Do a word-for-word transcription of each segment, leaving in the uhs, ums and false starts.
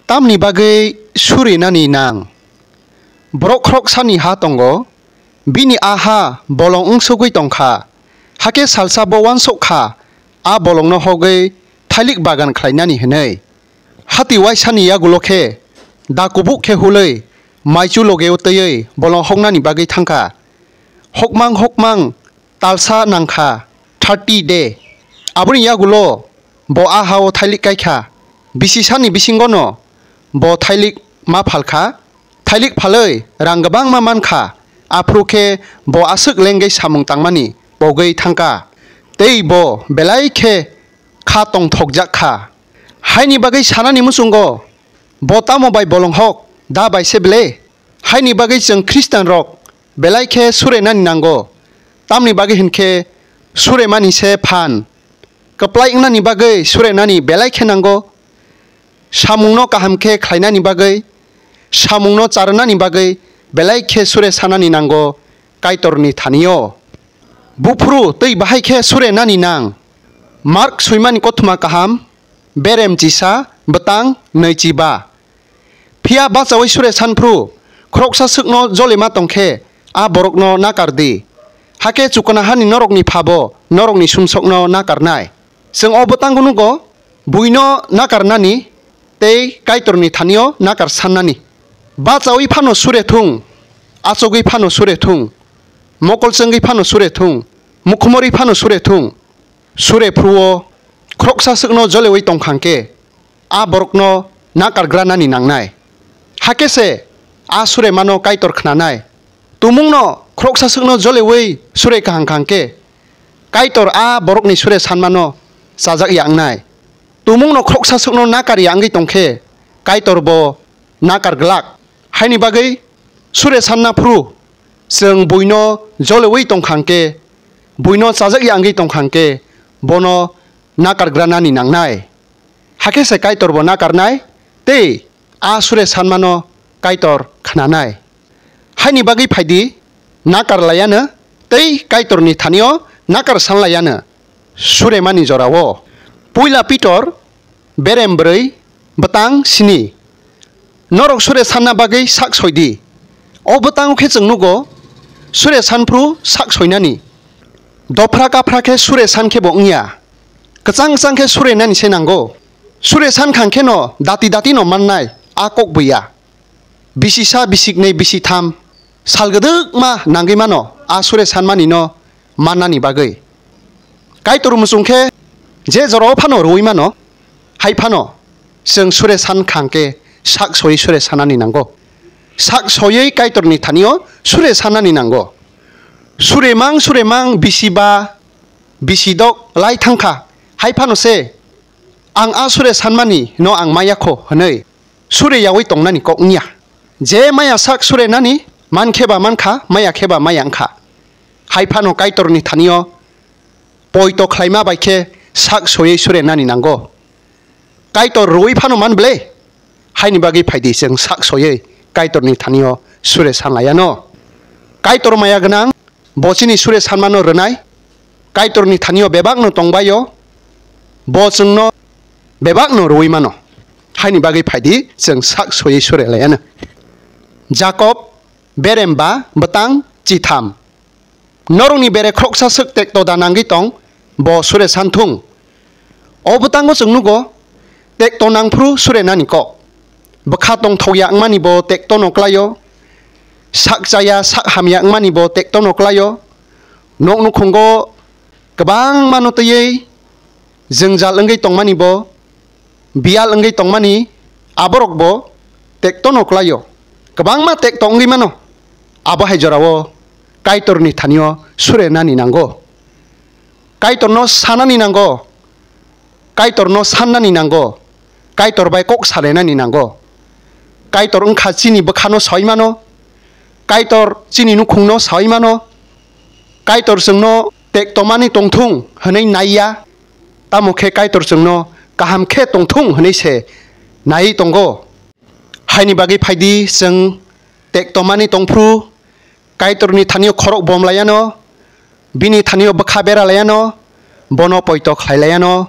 Tamni bagwi surinani nang? Borok khoroksani ha tongo, bini a ha bolong wngsugwi tong kha, hakhe salsa bo uansuk kha a bolongno hogwi thailik bagan khlainani hwnwi. Hati uaisani yagulo khe da kubuk khe hulwi maichu logeo twiwi bolong hoknani bagwi thang kha. Hokmang hokmang talsa nang kha, thirty day. Aboni yagulo bo a ha-o thailik kai kha. Bisi sani bisingono bo thailik ma phal kha. Thailik phalwi rang kwbangma man kha. Aphuru khe bo aswk lengwi samung tangmani pogwi thang kha. Tei bo belai khe kha tongthokjak kha. Haini bagwi sanani muchungo, bo tamo bai bolong hok, da bai se ble? Haini bagwi chwng Khristianrok belai khe surenani nango. Tamni bagwi hwn khe suremani se phan. Kwplai wngnani bagwi surenani belai khe nango. Samungno kaham khe khlainani bagwi, samungno charwnani bagwi belai khe sure sanani nango Kaitorni thani-o. Buphuru tei bahai khe surenani nang? Mark swimani kothoma kaham, berem chisa, bwtang nwichiba. Phiya bachaui sure sanphru, khoroksa swkno jolima tong khe a borokno nakar di. Hakhe chukuna hani norokni phabo norokni sumsokno nakarnai. Chwng o bwtango nugo, buino nakarnani tei Kaitorni thani-o nakar sannani. Bachaui phano sure thung, achugwi phano sure thung, mokol chwngwi phano sure thung, mukhumorwi phano sure thung. Sure phru-o khoroksa swkno joleui tong kha hwn khe, a borokno nakargranani nangnai. Hakhe se a suremano Kaitor khnanai. Tumungno khoroksa swkno joleui sure kaham kha hwn khe, Kaitor a borokni sure sanmano chajak ya wngnai. Tumungno khoroksa swkno nakar ya wngwi tong khe, Kaitor bo nakar glak. Haini bagwi sure sanna phuru chwng buino joleui tong kha hwn khe, buino chajak ya wngwi tong kha hwn khe, bono nakargranani nangnai. Hakhe se Kaitor bo nakarnai tei a sure sanmano Kaitor khnanai. Haini bagwi phai di, nakar laiano tei Kaitorni thani-o nakar san laiano suremani jora-o. Puila Pitor berem brwi bwtang sini. Norok sure sanna bagwi sak soi di. O bwtango khe chwng nugo, sure sanphru sak soinani. Dophra kaphra khe sure san khe bo wngya. Kwchang kwchang khe sure nani se nango. Sure san kha hwn khe no dati dati no mannai, a kok buya. Bisi sa, bisi knwi, bisi tham sal gwdwkma nangwi mano a sure sanmani no mannani bagwi. Kaitor muchung khe je jorao phano rwui mano, hai phano chwng sure san kha hwn khe sak soiwi sure sanani nango. Sak soiwi Kaitorni thani-o sure sanani nango. Suremang suremang bisi ba bisi dok lai thang kha, hai phano se ang a sure sanmani no ang maya kho hwnwi sure yaui tongnani kok wngya. Je maya sak sure nani, man khe ba man kha, maya khe ba maya wng kha. Hai phano Kaitorni thani-o poito khlaima bai khe sak soiwi sure nani nango. Kaitor rwui phano man ble? Haini bagwi phai di, chwng sak soiwi Kaitorni thani-o sure san laiano. Kaitor maya gwnang, bo chini sure sanmano rwnai. Kaitorni thani-o bebakno tongbaio, bo chwngno bebakno rwui mano. Haini bagwi phai di, chwng sak soiwi sure laiano. Jakob berem ba bwtang chitham. Norokni bere khoroksa swk tekto da nangwi tong, bo sure san thung. O bwtango chwng nugo, tekto nangphru sure nani kok. Bwkha tongthok ya wngmani bo tekto no klaio. Sak chaya, sak hamya wngmani bo tekto no klaio. Nok nukhungo kwbangma no twiwi jwngjal wngwi tongmani bo, biyal wngwi tongmani aborok bo tekto no klaio. Kwbangma tekto wngwi mano. Abo hai jorao Kaitorni thani-o sure nani nango. Kaitorno sanani nango. Kaitorno sannani nango. Kaitor bai kok salainani nango. Kaitor wngkha chini bwkhano saui mano. Kaitor chini nukhungno saui mano. Kaitor chwngno tektomani tongthung hwnwi naiya. Tamo khe Kaitor chwngno kaham khe tongthung hwnwi se naiwi tongo. Haini bagwi phai di, chwng tektomani tongphru Kaitorni thani-o khorok bom laiano, bini thani-o bwkha bera laiano, bono poito khlai laiano,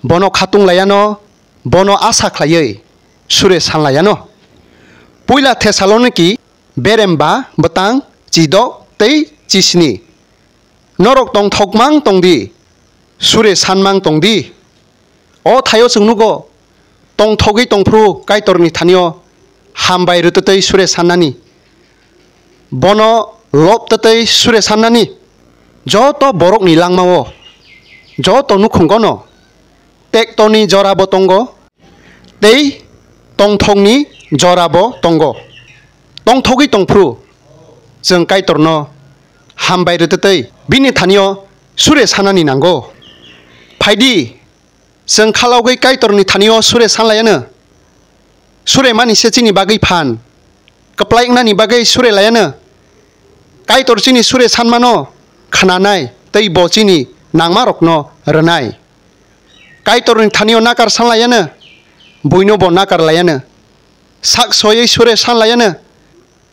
bono khatung laiano, bono asa khlaiwi sure sanlaiano. Puila Thessaloniki berem ba bwtang chidok tei chisni. Norok tongthokmang tongdi, sure sanmang tongdi. O thaio chwng nugo, tongthogwi tongphru Kaitorni thanio hambai rwtwtwi sure sannani. Bono lobtwtwi sure sannani. Joto borokni langmao, joto nukhungono tektoni jorabo tongo, tei tongthokni jorabo tongo. Tongthogwi tongphru chwng Kaitorno hambai rwtwtwi bini thanio sure sanani nango. Phaidi, chwng khalogwi Kaitorni thanio sure sanlaiano. Sure mani se chini bagwi phan. Kwplai wngnani bagwi sure laiano. Kaitor chini sure sanmano khnanai tei bo chini nangmarokno rwnai. Kaitorni thanio nakar sanlaiano, buino bo nakar laiano. Sak soywi sure sanlaiano,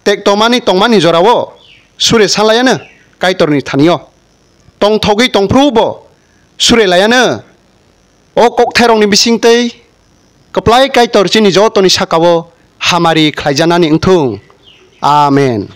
tektomani tongmani jorao sure sanlaiano Kaitorni thanio. Tongthogwi tongphru bo sure laiano. O kokthairokni bisingtwi kwplai Kaitor chini jotoni sakao hamari khlaijanani wngthung. Amen.